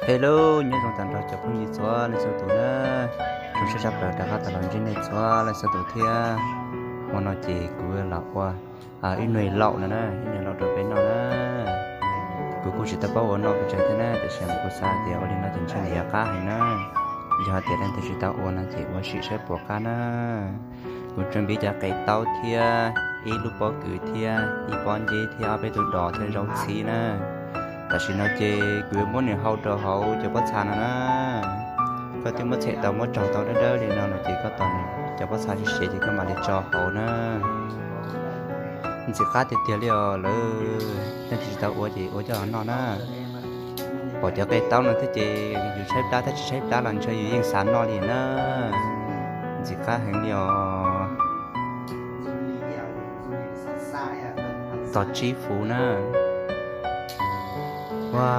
Hello, nyob zoo tag nrho cov phooj ywg txhua leej txhua tus na. Zoo siab tshaj plaws rov qab tau los ntsib nej txhua leej txhua tus thiab. Hmo no ces kuv los ua ib nqaij laum no na, ib nqaij laum rau peb noj na. Kuv kuj tsis tau paub ua noj pes tsawg thiab na, tiam sis kuv xav tias ua li no ces ntshe nws yuav qab heev na. Yog hais tias leej twg tsis tau ua no ces ua sim saib puas qab na. Kuv tsuas npib cov qe taub thiab ib lub pob kws thiab ib pob nceb thiab ob peb tus dos thiab zaub txhib na. Tam sim no ces kuv yuav muab nws hau rau hauv cov pob txha no na. Koj twb muab txhem tau muab tsaug tau dawb dawb li no lawm ces koj tos nws cov pob txha siav siav ces koj mam li tso hauv na. Ntxim qab tiag tiag li os, lawv leej twg tsis tau ua ces ua coj los noj na. Pom cov qe taub no thiab ces yus tshaib plab thiab tsis tshaib plab los ntshe yus yeej xav noj li na. Ntxim qab heev li os. Tos tsib fuv na. Ua